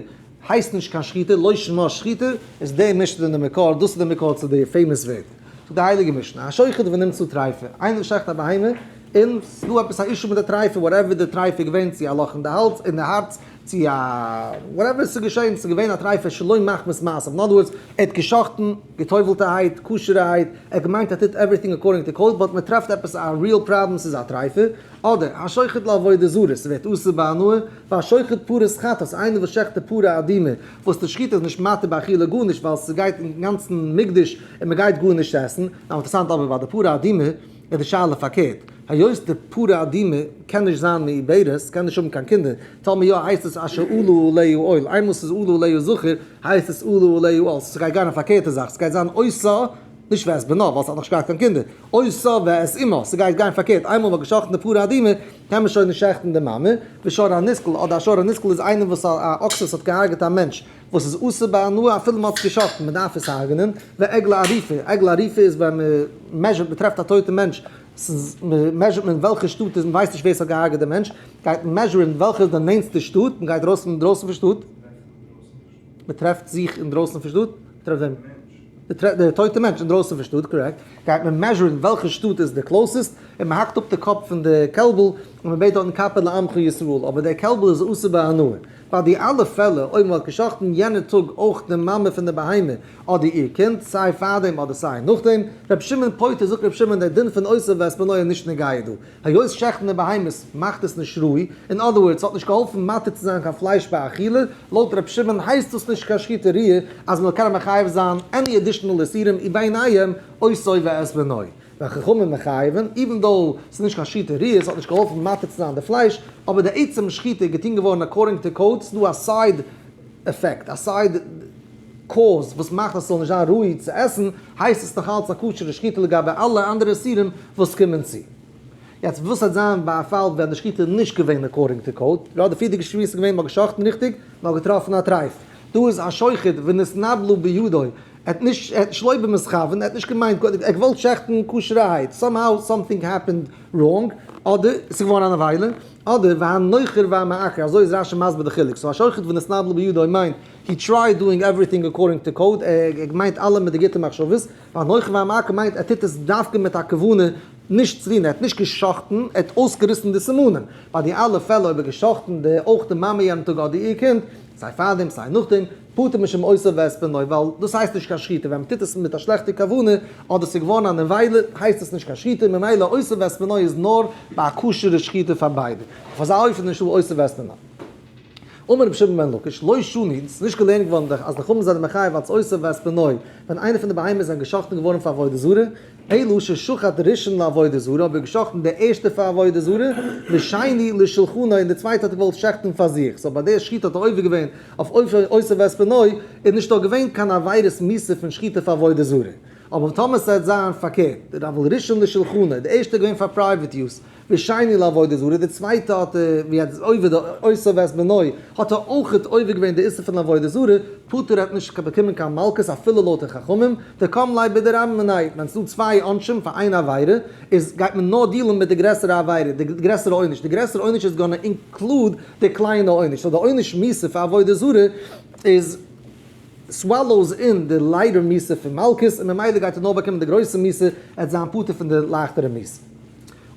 הייסט נישט קיין שחיטה, לא שמה שחיטה, איז די משנה די מקור, דאס איז די מקור צו די famous ווערט. זאגט די הייליגע משנה, השוחט ונמצא טריפה, איינער וואס שעכט א בהמה און ס'דא עפעס א issue מיט די טרייפה, whatever די טרייפה איז געווען, צו א לאך אין די האלז, אין די הארץ, צו א whatever ס'איז געשען, ס'איז געווען א טרייפה שלא מחמת מעשיו, אין other words, ער האט גע'שחט'ן, גע'טובל'טערהייט, כשר'ערהייט, ער האט געמיינט ער טוט everything according to code, but מ'טרעפט עפעס א real problem, ס'איז א טרייפה, אדער, השוחט לעבודה זרה, ס'ווערט אסור בהנאה, והשוחט פרת חטאת, איינער וואס שעכט די פרה אדומה, וואס די שחיטה איז נישט מתיר באכילה גארנישט ווייל ס'גייט אינגאנצן מוקדש און מ'גייט גארנישט עסן, נאר אינטערעסאנט אבער ביי די פרה אדומה איז די שאלה פארקערט, היות די פרה אדומה קען נישט זיין מעוברת, קען נישט האבן קיין קינדער, טאמער יא הייסט עס אשר עלה עליה עול, איינמאל ס'איז עלה עליה זכר הייסט עס עלה עליה עול, ס'גייט גיין א פארקערטע זאך, ס'גייט זיין אותה נישט ואת בנה ווייל ס'האט נאך נישט געהאט קיין קינדער, אותה ואת אמה, ס'גייט גיין פארקערט, איינמאל מ'האט גע'שחט'ן די פרה אדומה קען מען שוין נישט שעכטן די מאמע, ושור הנסקל אדער א שור הנסקל איז איינער וואס א אקס וואס האט געהארגעט א מענטש וואס איז אסור בהנאה אפילו מ'האט עס גע'שחט'ן, מ'דארף עס הרג'נען, ועגלה ערופה, עגלה ערופה איז ווען מ' measure ט מ'טרעפט א טויטע מענטש, ס'איז measure ט מען וועלכע שטאט איז, מ'ווייסט נישט ווער ס'האט געהארגעט די מענטש, גייט מען measure ן וועלכע איז די נענסטע שטאט, מ'גייט ארויס אינדרויסן פון שטאט, מ'טרעפט זיך אינדרויסן פון שטאט, מ'טרעפט וועם? די טויטע מענטש אינדרויסן פון שטאט, correct, גייט מען measure ן וועלכע שטאט איז די closest, און מען האקט אפ די קאפ פון די קעלבל, און מען בעט דארטן כפר לעמך ישראל, אבער דער קעלבל איז אסור בהנאה. ביי די אלע פעלער, אויב מען האט גע'שחט'ן יענע טאג אויך די מאמע פון די בהמה אדער איר קינד, סיי פארדעם אדער סיי נאכדעם, ר' שמעון פוטר, זאגט ר' שמעון דער דין פון אותו ואת בנו איז נישט נוגע דא, היות שעכטן די בהמות מאכט עס נישט ראוי, אין other words ס'האט נישט געהאלפן מתיר צו זיין קיין פלייש ביי אכילה, לויט ר' שמעון הייסט דאס נישט קיין שחיטה ראויה אז מ'זאל קענען מחייב זיין any additional איסורים וביניהם אותו ואת בנו. וחכמים מחייבין, even though ס'איז נישט קיין שחיטה ראויה, ס'האט נישט געהאלפן מתיר צו זיין די פלייש, אבער די עצם שחיטה איז געטון געווארן according to code, ס'איז דא א side effect, א side cause וואס מאכט אז ס'זאל נישט זיין ראוי צו עסן, הייסט עס נאך אלץ א כשר'ע שחיטה לגבי אלע אנדערע איסורים וואס קומען צו. יעצט וואס וועט זיין ביי א פאל ווען די שחיטה איז נישט געווען according to code, יא די פריערדיגע שמועס איז געווען מ'האט גע'שחט'ן ריכטיג, מ'האט געטראפן א טרייף, דא איז א שוחט ונתנבלה בידו, ער האט נישט, ער האט שלא במתכוון, ער האט נישט געמיינט, ער האט געוואלט שעכטן כשר'ערהייט, somehow something happened wrong, אדער ס'איז געווארן א נבילה, אדער והנוחר והמעקר, אזוי איז רש"י מסביר די חילוק, so א שוחט ונתנבלה בידו מיינט he tried doing everything according to code, ער מיינט אלע מיט די גוטע מחשבות, והנוחר והמעקר מיינט ער טוט עס דווקא מיט א כוונה נישט צו טון, ער האט נישט גע'שחט'ן, ער האט אויסגעריסן די סימנים, ביי די אלע פעלער אויב ער גע'שחט'ן די אויך די מאמע יענעם טאג אדער איר קינד, סיי פארדעם סיי נאכדעם, פטור משום אותו ואת בנו, ווייל דאס הייסט נישט קיין שחיטה, ווען מען טוט עס מיט א שלעכטע כוונה, אדער ס'איז געווארן א נבילה, הייסט עס נישט קיין שחיטה, ממילא אותו ואת בנו איז נאר ביי א כשר'ע שחיטה פאר ביידע, אויף אזא אופן איז נישטא אותו ואת בנו. אמר רבי שמעון בן לקיש, לא שנו, ס'איז נישט געלערנט געווארן דורך אז די חכמים זענען מחייב אלס אותו ואת בנו, ווען איינער פון די בהמות זענען גע'שחט'ן געווארן פאר עבודה זרה, אלא ששחט ראשון לעבודה זרה, האב איך גע'שחט'ן די ערשטע פאר עבודה זרה, ושני לשולחנו, און די צווייטע האט ער געוואלט שעכטן פאר זיך, so ביי די שחיטה האט ער עובר געווען אויף אותו ואת בנו, איז נישטא געווען קיין עבירת מיתה פון שחיטה פאר עבודה זרה. אבער טאמער ס'וועט זיין פארקערט, אבל ראשון לשולחנו, די ערשטע איז געווען פאר private use, ושני לעבודה זרה, די צווייטע האט ער, ווי ער איז עובר די אותו ואת בנו, האט ער אויכעט עובר געווען די איסור פון עבודה זרה, פטור האט נישט באקומען קיין מלקות אפילו לויט די חכמים, דקם ליה בדרבה מיניה, ווען ס'דא צוויי עונשים פאר איין עבירה, איז גייט מען נאר deal ן מיט די גרעסערע עבירה, די גרעסערע עונש, די גרעסערע עונש איז gonna include די קליינע עונש, so די עונש מיתה פאר עבודה זרה איז swallows in די לייטער מיתה פון מלקות, און ממילא גייט ער נאר באקומען די גרויסע מיתה, ער וועט זיין פטור פון די לייכטערע מיתה.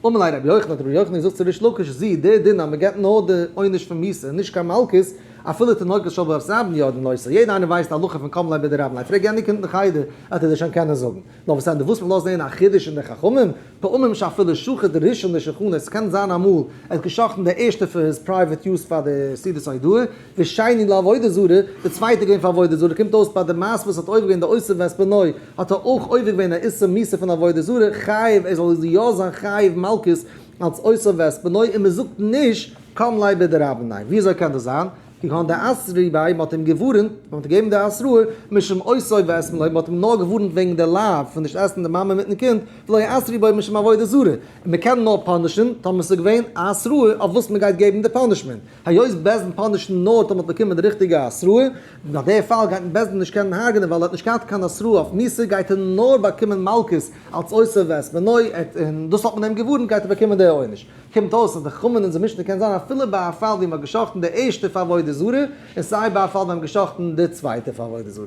אמר ליה רבי יוחנן, האט רבי יוחנן געזאגט צו ריש לקיש, זו, דער דין אז מען געבט נאר די עונש פון מיתה און נישט קיין מלקות, אפילו תינוקות של בית רבן יודעין אותו, יעדער איינער ווייסט די הלכה פון קם ליה בדרבה מיניה, פרעג יענע קינד אין חדר, וועט ער דיר שוין קענען זאגן. נאר וואס דען, די וואס מען לאזט זעהן א חידוש אין די חכמים, פעמים שאפילו שחט ראשון לשולחנו, עס קען זיין אמאל ער האט גע'שחט'ן די ערשטע פאר his private use פאר די סעודת הודאה, ושני לעבודה זרה, די צווייטע געווען פאר עבודה זרה, קומט אויס ביי די מעשה וואס האט עובר געווען די אותו ואת בנו, האט ער אויך עובר געווען א איסור מיתה פון עבודה זרה, חייב, ער זאל יא זיין חייב מלקות אלס אותו ואת בנו, און מען זאגט נישט קם ליה בדרבה מיניה. ווי אזוי קען דאס זיין? כגון דאתרו ביה, מען האט אים געווארענט, מען האט געגעבן די התראה, משום אותו ואת בנו, מען האט אים נאר געווארענט וועגן די לאו פון נישט עסן די מאמע מיטן קינד, ולא אתרו ביה משום עבודה זרה, און מען קען נאר punish ן טאמער ס'איז געווען א התראה אויף וואס מען גייט געבן די punishment. היות בית דין punish ן נאר טאמער האט באקומען די ריכטיגע התראה, ביי די פאל גייט בית דין נישט קענען הרג'נען ווייל ער האט נישט געהאט קיין התראה אויף מיתה גייט ער נאר באקומען מלקות אלס אותו ואת בנו און דאס האט מען אים געווארנט גייט ער באקומען די עונש. קומט אויס אז די חכמים אין אונזער משנה קען זיין אפילו ביי א פאל ווי מען האט גע'שחט'ן די ערשטע פאר עבודה זרה און סיי ביי א פאל ווי מען האט גע'שחט'ן די צווייטע פאר עבודה זרה.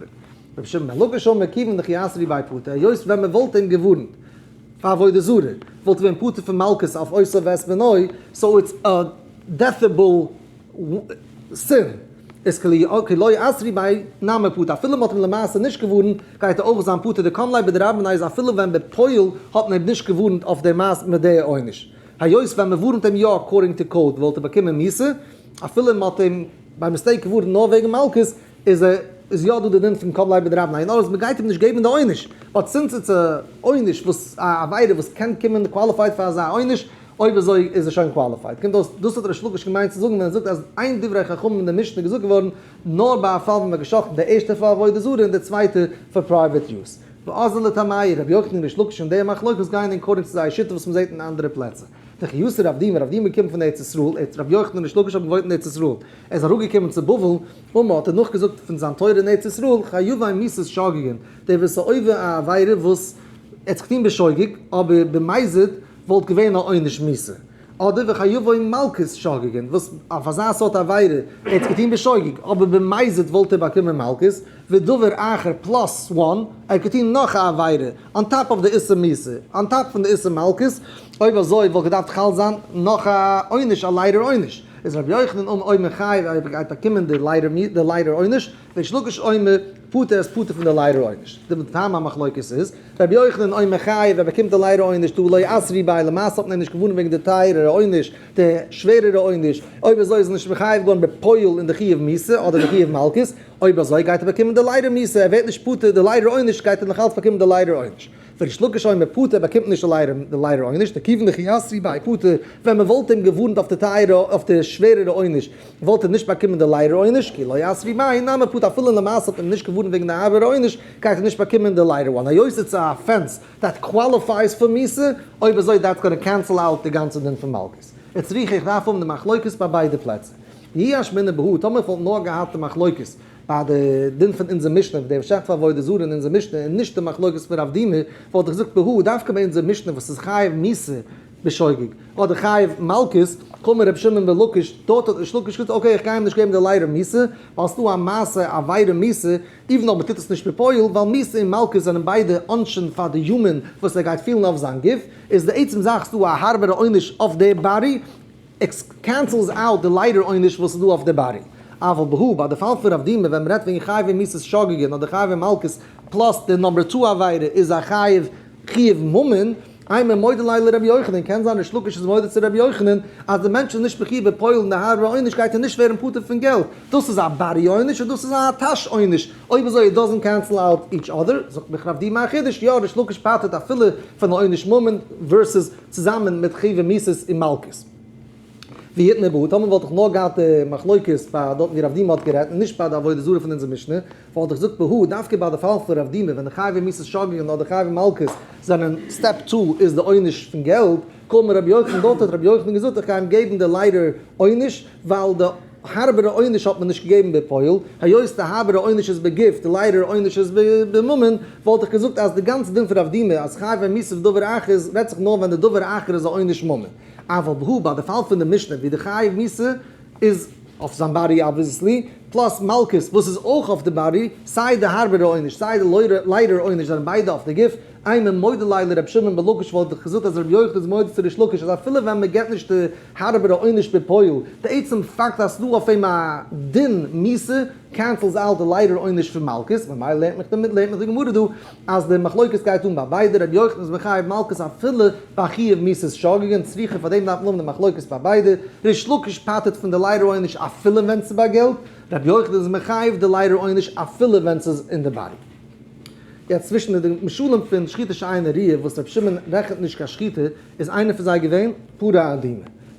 רבי שמעון בן לקיש אמר כיוון דכי אתרו ביה פטור היות ווען מען וואלט אים געווארנט. פאר עבודה זרה, וואלט געווען פטור פון מלקות אויף אותו ואת בנו, so it's a deathable sin. איז כי לא אתרו ביה נמי פטור, אפילו מ'האט אים למעשה נישט געווארנט, גייט ער אויך זיין פטור. דקם ליה בדרבה מיניה איז אפילו ווען בפועל האט מען אים נישט געווארנט אויף די מעשה מיט די עונש. היות ווען מ'ווארנט אים יא according to code וואלט ער באקומען מיתה, אפילו מ'האט אים by mistake געווארנט נאר וועגן מלקות, איז ער איז יא דא די דין פון קם ליה בדרבה מיניה, נאר אז מ'גייט אים נישט געבן די עונש, but since it's א עונש וואס א עבירה וואס קען קומען qualified פאר אזא עונש, אויב אזוי איז ער שוין qualified. קומט אויס דאס האט ריש לקיש געמיינט צו זאגן ווען ער זאגט אז אין דברי חכמים אין די משנה געזאגט געווארן נאר ביי א פאל ווען מ'האט געשאכטן די ערשטע פאר עבודה זרה און די צווייטע פאר private use. ואזדו לטעמייהו, רבי יוחנן און ריש לקיש און די מחלוקת גייען according צו זייער שיטה וואס מ'זעט אין אנדערע פלעצער. דכי אתא רב דימי, רב דימי קומט פון ארץ ישראל, ער רבי יוחנן און ריש לקיש האבן געוואוינט אין ארץ ישראל, ער איז אראפגעקומען צו בבל, אמר האט ער נאכגעזאגט פון זיין תורה אין ארץ ישראל, חייבי מיתות שוגגין, דער וואס איז עובר א עבירה וואס ער האט זיך געטון בשוגג, אבער במזיד וואלט געווען א עונש מיתה. אדער וחייבי מלקות שוגגין, וואס אויף אזא סארט עבירה ער האט עס געטון בשוגג, אבער במזיד וואלט ער באקומען מלקות, ודבר אחר plus one, ער האט געטון נאך א עבירה, on top of די איסור מיתה, on top פון די איסור מלקות, אויב אזוי וואלט געדארפט חל זיין נאך א עונש, א לייטער עונש. איז רבי יוחנן אומר אויב מחייב אויב ער גייט באקומען די לייטער עונש, ריש לקיש אומר פטור ער איז פטור פון די לייטער עונש. די טעם המחלוקת איז, רבי יוחנן אומר מחייב ער באקומט די לייטער עונש דהא לא אתרו ביה, למעשה האט מען אים נישט געווארנט וועגן די טייערערע עונש, די שווערערע עונש, אויב אזוי איז ער נישט מחייב געווארן בפועל אין די חיוב מיתה אדער די חיוב מלקות, אויב אזוי גייט ער באקומען די לייטער מיתה, ער ווערט נישט פטור די לייטער עונש גייט ער נאכאלץ באקומען די לייטער עונש. וריש לקיש אומר פטור באקומט נישט די לייטער עונש, דכיון דכי אתרו ביה פטור, ווען מען וואלט אים געווארנט אויף די טייערע אויף די שווערערע עונש וואלט ער נישט באקומען די לייטער עונש, כי לא אתרו ביה נמי פטור אפילו למעשה האט מען אים נישט געווארנט וועגן די הארבערע עונש גייט ער נישט באקומען די lighter one, היות it's א offense that qualifies פאר מיתה, אויב אזוי that's gonna cancel out די גאנצע דין פון מלקות. וצריכא איך דארף האבן די מחלוקת ביי ביידע פלעצער. דאי אשמעינן בהא, טאמער איך וואלט נאר געהאט די מחלוקת ביי די דין פון אונזער משנה, ווי דער שחט פאר עבודה זרה אין אונזער משנה, און נישט די מחלוקת פון רב דימי, וואלט איך געזאגט בהא, דווקא ביי אונזער משנה וואס איז חייב מיתה בשוגג, אדער חייב מלקות, קאמר רבי שמעון בן לקיש, דארט האט ריש לקיש געזאגט okay איך גיי אים נישט געבן די לייטער מיתה, ווייל ס'דא א מעשה עבירה מיתה, even אויב מ'טוט עס נישט בפועל, ווייל מיתה און מלקות זענען ביידע עונשים פאר די human וואס ער גייט פילן אויף זיין גוף, איז די עצם זאך ס'דא א הארבערע עונש אויף די body, עס cancels out די לייטער עונש וואס איז דא אויף די body. אבל בהא, ביי די פאל פון רב דימי ווען מ'רעדט וועגן חייבי מיתות שוגגין אדער חייבי מלקות plus די number two עבירה איז א חייב חיוב ממון, אימא מודה ליה לרבי יוחנן, קען זיין ריש לקיש איז מודה צו רבי יוחנן אז די מענטש איז נישט מחיוב בפועל אין די הארבע עונש גייט ער נישט ווערן פטור פון געלט, דאס איז א body עונש און דאס איז א טאש עונש, אויב אזוי it doesn't cancel out each other, זאגט מיך רב דימי א חידוש, יא ריש לקיש פטר'ט אפילו פון עונש ממון versus צוזאמען מיט חיובי מיתות און מלקות. ואי איתמר בהא, טאמער וואלט איך נאר געהאט די מחלוקת ביי דארטן ווי רב דימי האט גערעדט און נישט ביי די עבודה זרה פון אונזער משנה, וואלט איך געזאגט בהא, דווקא ביי די פאל פון רב דימי ווען די חייבי מיתות שוגגין אדער די חייבי מלקות זענען step two איז די עונש פון געלט, קאמר רבי יוחנן דארט האט רבי יוחנן געזאגט איך גיי אים געבן די לייטער עונש ווייל די הארבערע עונש האט מען נישט געגעבן בפועל, היות די הארבערע עונש איז בגוף די לייטער עונש איז בממון, וואלט איך געזאגט אז די גאנצע דין פון רב דימי אז חייבי מיתות דבר אחר איז רעדט זיך נאר ווען די דבר אחר איז א עונש ממון. אבל בהא ביי די פאל פון די משנה ווי די חייב מיתה איז אויף זיין body obviously, plus מלקות וואס איז אויך אויף די body, סיי די הארבערע עונש סיי די לייטער עונש זענען ביידע אויף די גוף, אימא מודה ליה לר' שמעון בן לקיש וואלט איך געזאגט אז ר' יוחנן איז מודה צו ריש לקיש אז אפילו ווען מען געבט נישט די הארבערע עונש בפועל, די עצם פאקט אז ס'דא אויף אים א דין מיתה cancels out די לייטער עונש פון מלקות, ממילא לערנט מיך די לערנט מיך די גמרא דא אז די מחלוקת גייט אן ביי ביידע, ר' יוחנן איז מחייב מלקות אפילו ביי חיוב מיתות שוגגין, צריכא פאר דעם דארף מען האבן די מחלוקת ביי ביידע, ריש לקיש פטר'ט פון די לייטער עונש אפילו ווען ס'איז ביי געלט, ר' יוחנן איז מחייב די לייטער עונש אפילו ווען ס'איז אין די body. יעצט צווישן די משלים פון שחיטה שאינה ראויה וואס ר' שמעון רעכנט נישט קיין שחיטה, איז איינער פון זיי געווען פרה אדומה.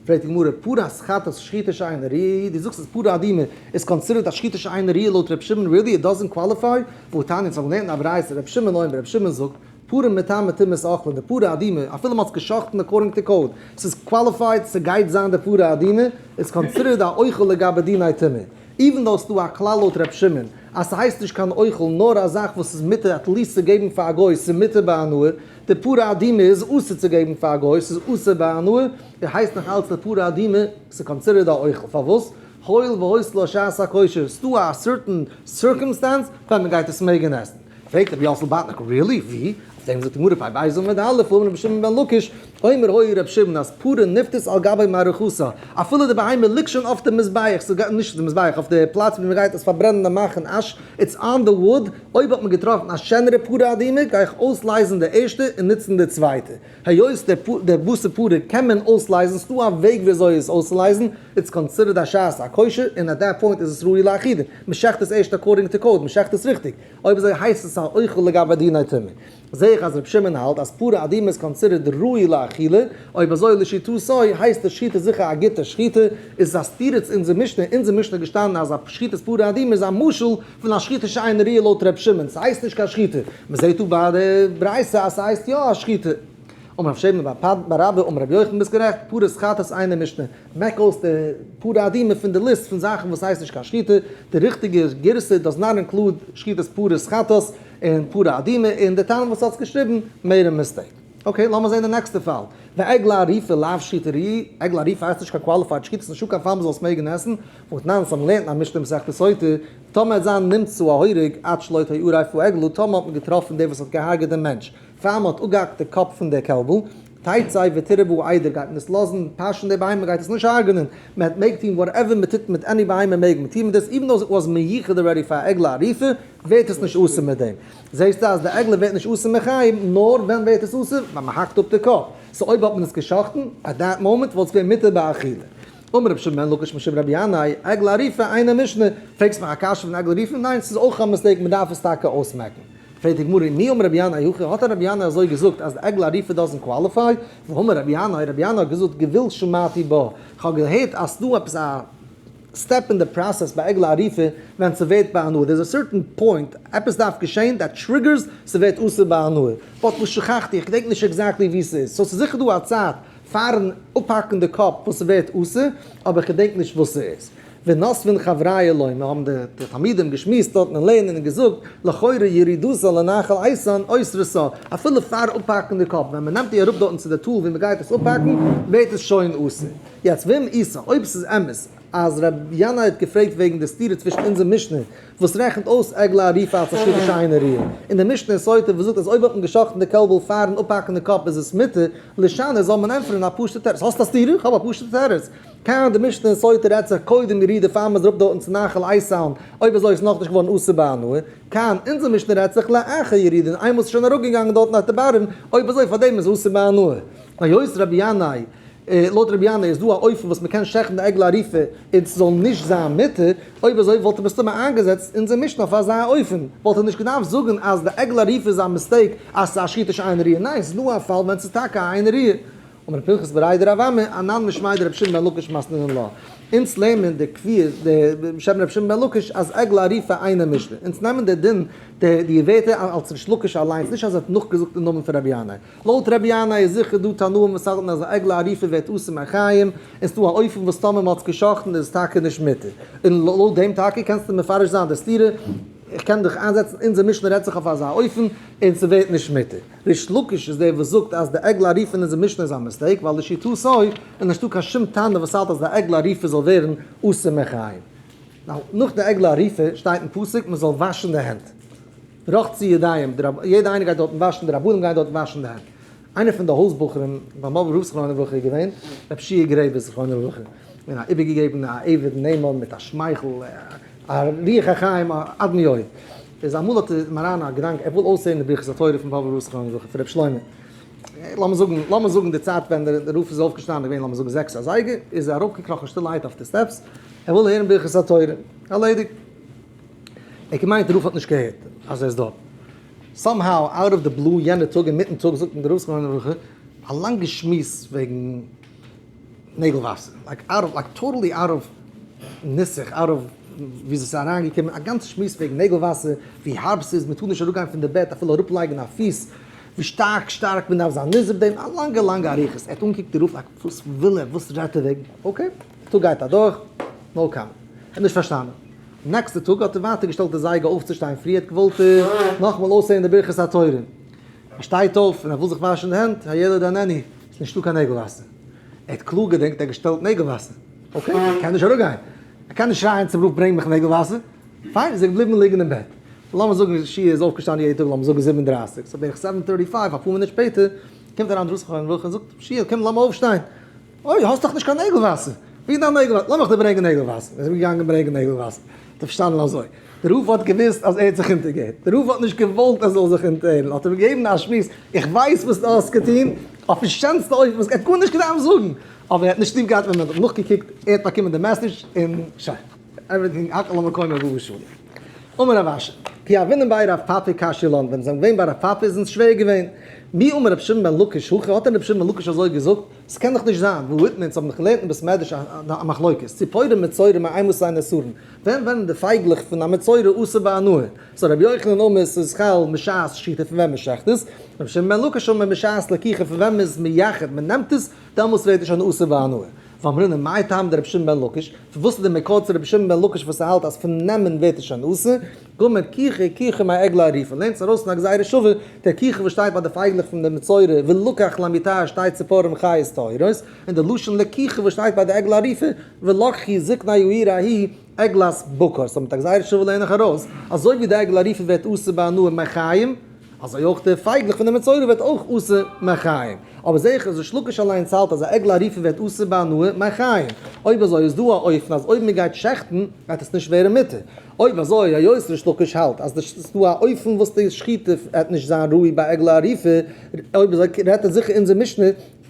פרעגט די גמרא, פרת חטאת שחיטה שאינה ראויה, דו זאגסט אז פרה אדומה איז considered א שחיטה שאינה ראויה לויט ר' שמעון, really it doesn't qualify? והתניא, אונז האבן געלערנט אין א ברייתא, ר' שמעון אומר, ר' שמעון זאגט, פרה מטמאה טומאת אוכלין, די פרה אדומה, אפילו מ'האט עס גע'שחט'ן according to code, ס'איז qualified, ס'גייט זיין די פרה אדומה, איז considered א אוכל לגבי דיני טומאה. even though ס'דא א כלל לויט ר' שמעון אז ס'הייסט נישט קיין אוכל נאר א זאך וואס איז מותר at least צו געבן פאר א גוי, ס'איז מותר בהנאה, די פרה אדומה איז אסור צו געבן פאר א גוי, ס'איז אסור בהנאה, די הייסט נאך אלץ די פרה אדומה, ס'איז considered א אוכל, פארוואס? הואיל והיתה לה שעת הכושר, ס'דא א certain circumstance ווען מ'גייט עס מעגן עסן. פרעגט רבי יאסל באטניק, really? ווי? דעם זאגט די גמרא פ' בית עמוד א', אמר רבי שמעון בן לקיש, אומר היה רבי שמעון אז פרה נפדית על גבי מערכתה, אפילו די בהמה ליגט שוין אויף די מזבח, ס'גייט נישט די מזבח, אויף די פלאץ ווי מ'גייט עס פארברענען און מאכן אש, it's on the wood, אויב האט מען געטראפן א שענערע פרה אדומה, גיי איך אויסלייזן די ערשטע און נוצן די צווייטע. היות די בשר פרה קען מען אויסלייזן, ס'דא א וועג ווי אזוי עס אויסצולייזן, it's considered א שעת הכושר, און at that point איז עס ראוי לאכילה, מ'שעכט עס ערשט according to code, מ'שעכט עס ריכטיג. אויב אזוי הייסט עס א אוכל לגבי דיני טומאה. זעה איך אז ר' שמעון האלט אז פרה אדומה איז considered ראוי לאכילה, אויב אזוי לשיטתו הייסט די שחיטה זיכער א גוטע שחיטה, איז עס א סתירה צו אונזער משנה, אונזער משנה איז געשטאנען אז א שחיטת פרה אדומה איז א משל פון א שחיטה שאינה ראויה לויט ר' שמעון, ס'הייסט נישט קיין שחיטה, מ'זעהט דא ביי די ברייתא אז ס'הייסט יא א שחיטה. אמר רב שמעון בר אבא אמר רבי יוחנן ביסט גערעכט, פרת חטאת אינה משנה, מעק אויס די פרה אדומה פון די ליסט פון זאכן וואס הייסט נישט קיין שחיטה, די ריכטיגע גירסא does not include שחיטת פרת חטאת און פרה אדומה, און די טעם וואס האסט געשריבן made a mistake. okay לאמיר זעהן די נעקסטע פאל, ועגלה ערופה לאו שחיטה ראויה, עגלה ערופה הייסט נישט קיין qualified שחיטה, ס'נישטא קיין פאל מ'זאל עס מעגן עסן, והתנן ס'האבן געלערנט אין א משנה מסכת סוטה, טאמער וועט זיין נמצא ההורג עד שלא תערף העגלה, טאמער האט מען געטראפן דער וואס האט געהארגעט דעם מענטש, פאר מען האט אפגעהאקט די קאפ פון דער קעלבל, תצא ותרעה בעדר גייט מען עס לאזן פאשען די בהמה גייט עס נישט הרג'נען, מען מעג טון whatever מען טוט מיט any בהמה מעג מען טון מיט דאס even though it was מיוחד already פאר עגלה ערופה ווערט עס נישט אסור מיט דעם, זעסטו אז די עגלה ווערט נישט אסור מחיים נאר ווען ווערט עס אסור? ווען מען האקט אפ די קאפ, so אויב האט מען עס גע'שחט'ן at that moment וואלט עס געווען מותר באכילה. אמר רבי שמעון בן לקיש משום רבי ינאי, עגלה ערופה אינה משנה, פרעגסט מיך א קשיא פון עגלה ערופה? ניין ס'איז אויך א mistake מען דארף עס טאקע אויסמעקן. פרעגט די גמרא, מי אמר רבי ינאי הכי, האט רבי ינאי אזוי געזאגט אז די עגלה ערופה doesn't qualify? והאמר רבי ינאי, רבי ינאי האט געזאגט גבול שמעתי בה, כ'האב געהערט אז ס'דא עפעס א step אין די process ביי עגלה ערופה ווען ס'ווערט בהנאה, there is a certain point, עפעס דארף געשען that triggers ס'ווערט אסור בהנאה, but ושכחתי, איך געדענק נישט exactly ווי ס'איז, so ס'איז זיכער דא א צייט פארן אפהאקן די קאפ וואס ס'ווערט אסור, אבער כ'געדענק נישט וואס ס'איז. ונותבין חבריא לומר, האבן די תלמידים געשמועסט דארטן אין לערנען און געזאגט, לכאורה ירידתה לנחל איתן אוסרתה, אפילו פאר אפהאקן די קאפ, ווען מ'נעמט איר אראפ דארטן צו די טאל ווי מ'גייט עס אפהאקן, ווערט עס שוין אסור. יעצט ואם איתא, אויב ס'איז אמת אז ר' ינאי האט געפרעגט וועגן די סתירה צווישן אונזער משנה וואס רעכנט אויס עגלה ערופה אלס א שחיטה שאינה ראויה, און די משנה אין סוטה וואס זאגט אז אויב האט מען גע'שחט'ן די קעלבל פאר'ן אפהאקן די קאפ איז עס מותר, לישני זאל מען ענטפערן א פשוט'ע תירוץ. האסט א סתירה? כ'האב א פשוט'ע תירוץ. כאן די משנה אין סוטה רעדט זיך קודם ירידה פאר מ'איז אראפ דארטן צו נחל איתן, אויב אזוי איז נאכנישט געווארן אסור בהנאה. כאן אונזער משנה רעדט זיך לאחר ירידה און איינמאל ס'איז שוין אראפגעגאנגען דארטן אויף די בארעם, אויב אזוי פארדעם איז אסור בהנאה. היות רבי ינאי לויט רבי ינאי איז דא א אופן וואס מ'קען שעכטן די עגלה ערופה און ס'זאל נישט זיין מותר, אויב אזוי וואלט ער מסתמא איינגעזעצט אונזער משנה אויף אזא אופן, וואלט ער נישט געדארפט זאגן אז די עגלה ערופה איז א mistake אז ס'איז א שחיטה שאינה ראויה, ניין ס'איז דא א פאל ווען ס'איז טאקע א אינה ראויה. אמר ר' פנחס בריה דרב אמי, אנן משמיה דרבי שמעון בן לקיש מתנינן לה. אונז לערנען די קביעות די בשם רבי שמעון בן לקיש אז עגלה ערופה אינה משנה. אונז נעמען די דין די די ווערטער אלס ריש לקיש אליינס, נישט אז ער האט נאכגעזאגט אין נאמען פון רבי ינאי. לויט רבי ינאי איז זיכער דא תנאים וואס האלטן אז א עגלה ערופה ווערט אסור מחיים, און ס'דא א אופן וואס טאמער מ'האט עס גע'שחט'ן איז עס טאקע נישט מותר. און לויט דעם טאקע קענסטו מפרש זיין די סתירה, איך קען דיך איינזעצן אונזער משנה רעדט זיך אויף אזא אופן און ס'ווערט נישט מותר. ריש לקיש איז דער וואס זאגט אז די עגלה ערופה אין אונזער משנה איז א mistake ווייל לשיטתו איז נישטא קיין שום תנא וואס האלט אז די עגלה ערופה זאל ווערן אסור מחיים. נאך די עגלה ערופה שטייט אין פסוק מ'זאל וואשן די הענט. רחצו ידיים, יעדע איינער גייט דארטן וואשן, די רבנים גייען דארטן וואשן די הענט. איינער פון די הויז בחורים ביים באבובער רב זכרונו לברכה איז געווען רבי שיע גרעבער זכרונו לברכה, געווען א איבערגעגעבענע א עבד נאמן מיט א שמייכל, א רוח החיים עד מאוד. איז אמאל האט אים אריין א געדאנק ער וויל אויסהערן די ברכת התורה פון באבובער רב זכרונו לברכה פון רבי שלמה. לאמיר זאגן, לאמיר זאגן די צייט ווען דער רב איז אויפגעשטאנען איז געווען לאמיר זאגן זעקס אזייגער, איז ער אראפגעקראכן שטילערהייט אויף די steps, ער וויל הערן ברכת התורה. ערלעדיגט. ער האט געמיינט די רב האט נישט געהערט אז ער איז דארט. somehow out of the blue יענע טאג אינמיטן טאג זאגט אים די רב זכרונו לברכה א לאנגע שמועס וועגן נעגל וואסער, like out of like totally out of נוסח, out of ווי עס איז אריינגעקומען, א גאנצע שמועס וועגן נעגל וואסער, ווי הארב ס'איז, מ'טאר נישט אראפגיין פון די בעט אפילו אראפלייגן א פיס, ווי שטארק שטארק מ'דארף זיין נזהר דעם, א לאנגע לאנגע אריכות, ער האט אנגעקוקט די רב like וואס וויל ער, וואס רעדט ער וועגן, okay, די טאג גייט אדורך, no comment, ער האט נישט פארשטאנען. נעקסטע טאג האט ער ווייטער געשטעלט די זייגער אויפצושטיין פרי, ער האט געוואלט נאכאמאל אויסהערן די ברכת התורה. ער שטייט אויף און ער וויל זיך וואשן די הענט, הילד איננו, ס'איז נישטא קיין נעגל וואסער. ער האט קלאר געדענקט ער האט געשטעלט נעגל וואסער. okay, ער קען נישט אראפגיין. ער קען נישט שרייען צום רב ברענג מיך נעגל וואסער. פיין, איז ער געבליבן ליגן אין בעט. לאמיר זאגן יהושע איז אויפגעשטאנען יעדן טאג לאמיר זאגן 7:30, so בערך 7:35, אפאר מינוט שפעטער, קומט אריין דער רב זכרונו לברכה און זאגט, יהושע קום לאמיר אויפשטיין. אוי, האסט דאך נישט קיין נעגל וואסער. ווי איז דיין נעגל וואסער? לאמיך דיר ברענגען נעגל וואסער. ער איז געגאנגען ברענגען נעגל וואסער. האט ער פארשטאנען אזוי. דער רב האט געוואוסט אז ער האט זיך אונטערגעהערט. דער רב האט נישט געוואלט ער זאל זיך אונטערהערן. האט ער אים געגעבן א שמועס, איך ווייס וואס דו האסט געטון, אויפן שענסטע אופן וואס ער האט גארנישט געדארפט זאגן. אבער ער האט נישט ליב געהאט ווען מען האט אים נאכגעקוקט. ער האט באקומען די message און שוין. Everything הכל למקומו ובא בשלום. אמר רב אשי, כי הוינן בי רב פפי קשיא לן, ווען זיי זענען געווען ביי רב פפי איז אונז שווער געווען. מי אמר רבי שמעון בן לקיש הכי, האט דען רבי שמעון בן לקיש אזוי געזאגט? ס'קען דאך נישט זיין, והא איתמר, אונז האבן דאך געלערנט אין בית מדרש א מחלוקת, ציפורים מצורע מאימתי נאסרין, ווען ווערן די פייגלעך פון א מצורע אסור בהנאה? So רבי יוחנן אמר ס'איז חל משעת שחיטה פון ווען מ'שחט עס, רבי שמעון בן לקיש אמר משעת לקיחה פון ווען מ'איז מייחד מ'נעמט עס, דעמאלס ווערט עס שוין אסור בהנאה. ואמרינן מאי טעמא דרבי שמעון בן לקיש, פון וואס איז די מקור צו רבי שמעון בן לקיש וואס ער האלט אז פון נעמען ווערט עס שוין אסור? גמר קיחה קיחה מעגלה ערופה, לערנט ארויס פון א גזירה שווה, דער קיחה וואס שטייט ביי די פייגלעך פון די מצורע ולקח למיטה שטייט ציפורים חיות טהורות, און די לשון לקיחה וואס שטייט ביי די עגלה ערופה ולקחו זקני העיר ההיא עגלת בקר, so מיט א גזירה שווה לערן איך ארויס, אזוי ווי די עגלה ערופה ווערט אסור בהנאה מחיים, אזוי אויך די פייגלעך פון די מצורע ווערט אויך אסור מחיים. אבער זעה איך אז ריש לקיש אליינס האלט אז א עגלה ערופה ווערט אסור בהנאה מחיים. אויב אזוי איז דא א אופן אז אויב מען גייט שעכטן גייט עס נישט ווערן מותר. אויב אזוי היות ריש לקיש האלט אז ס'איז דא א אופן וואס די שחיטה וועט נישט זיין ראוי ביי עגלה ערופה, אויב אזוי רעדט ער זיכער אונזער משנה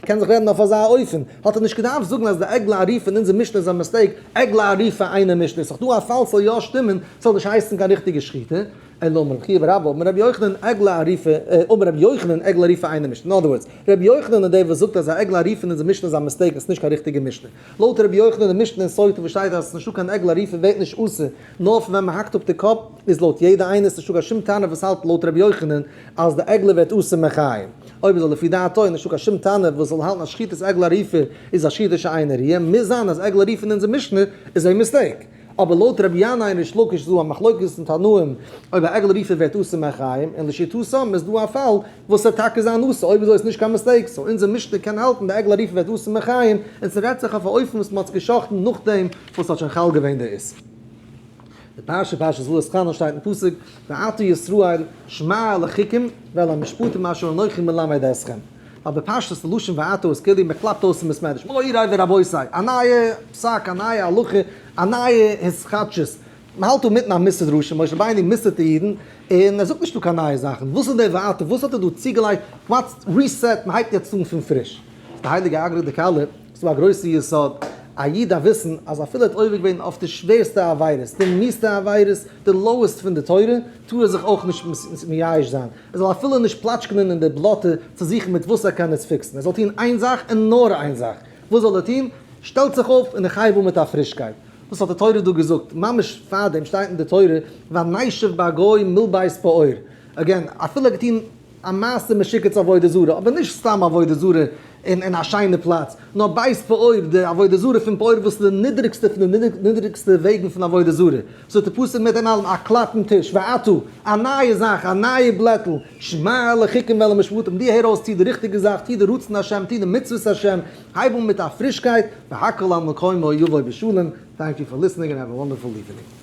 קען זיך רעדן אויף אזא אופן. האט ער נישט געדארפט זאגן אז די עגלה ערופה אין אונזער משנה איז א mistake, עגלה ערופה אינה משנה. ס'איז דאך דא א פאל ס'זאל יא שטימען, ס'זאל נישט הייסן קיין ריכטיגע שחיטה. אלא אמר רבי חייא בר אבא אמר רבי יוחנן עגלה ערופה אמר רבי יוחנן עגלה ערופה אינה משנה, אין other words, רבי יוחנן איז דער וואס זאגט אז א עגלה ערופה אין אונזער משנה איז א mistake און ס'איז נישט קיין ריכטיגע משנה. לויט רבי יוחנן די משנה אין סוטה וואס שטייט אז ס'איז נישטא קיין עגלה ערופה ווערט נישט אסור נאר פון ווען מ'האקט אפ די קאפ איז לויט יעדע איינער ס'נישטא קיין שום תנא וואס האלט לויט רבי יוחנן אז די עגלה ווערט אסור מחיים. אויב אזוי לפי דעתו איז נישטא קיין שום תנא וואס זאל האלטן אז שחיטת עגלה ערופה איז א שחיטה שאינה ראויה, מוז זיין אז עגלה ערופה אין אונזער משנה איז א mistake. אבער לויט רבי ינאי און ריש לקיש איז דא א מחלוקת אין תנאים אויב א עגלה ערופה ווערט אסור מחיים, און לשיטתם איז דא א פאל וואס ס'וועט טאקע זיין אסור אויב אזוי איז נישט קיין mistake, so אונזער משנה קען האלטן די עגלה ערופה ווערט אסור מחיים, און ס'רעדט זיך אויף א אופן וואס מ'האט עס גע'שחט'ן נאכדעם וואס ס'האט שוין חל געווען די איסור. די פרשה פרשת ואתחנן שטייט אין פסוק ועתה ישראל שמע אל החוקים ואל המשפטים אשר אנכי מלמד אתכם. ווייל בפשטות די לשון ועתה איז כאילו מען קלאפט אויס אין בית מדרש, מורי ורבותי, א נייע פסק, א נייע הלכה, א נייע התחדשות, מען האלט אינמיטן א מוסר דרשה, משה רבינו מוסר'ט די אידן, און ער זאגט נישטא קיין נייע זאכן, וואס איז דער ועתה, וואס האט ער דא צוגעלייגט, what's reset, מען הייבט יעצט אן פון פריש. די הייליגע אגרא דכלה, ס'איז דא א גרויסע יסוד, א איד דארף וויסן אז אפילו ער האט עובר געווען אויף די שווערסטע עבירות, די מיאוס'טע עבירות, די lowest פון די תורה, טאר ער זיך אויך נישט מייאש זיין, ער זאל אפילו נישט פלאטשקענען אין די בלאטע צו זוכן מיט וואס ער קען עס fix ן, ער זאל טון איין זאך און נאר איין זאך, וואס זאל ער טון? שטעלט זיך אויף און איך הייב אן מיט א פרישקייט. וואס האט די תורה דא געזאגט? ממש פארדעם שטייט אין די תורה ונשב בגיא מול בית פעור. Again, אפילו ער האט געטון א מעשה משוקץ עבודה זרה, אבער נישט סתם עבודה זרה אין א שיינע פלאץ, נאר בית פעור, די עבודה זרה פון פעור וואס איז די נידריגסטע פון די נידריגסטע וועגן פון עבודה זרה. זאגט די פסוק מיט דעם אלעם א קלאפ אין טיש, ועתה, א נייע זאך, א נייע בלעטל, שמע אל החוקים ואל המשפטים, דו הער אויס, טו די ריכטיגע זאך, טו די רצון השם, טו די מצוות השם, הייב אן מיט א פרישקייט, והכל על מקומו יבוא בשלום, Thank you for listening and have a wonderful evening.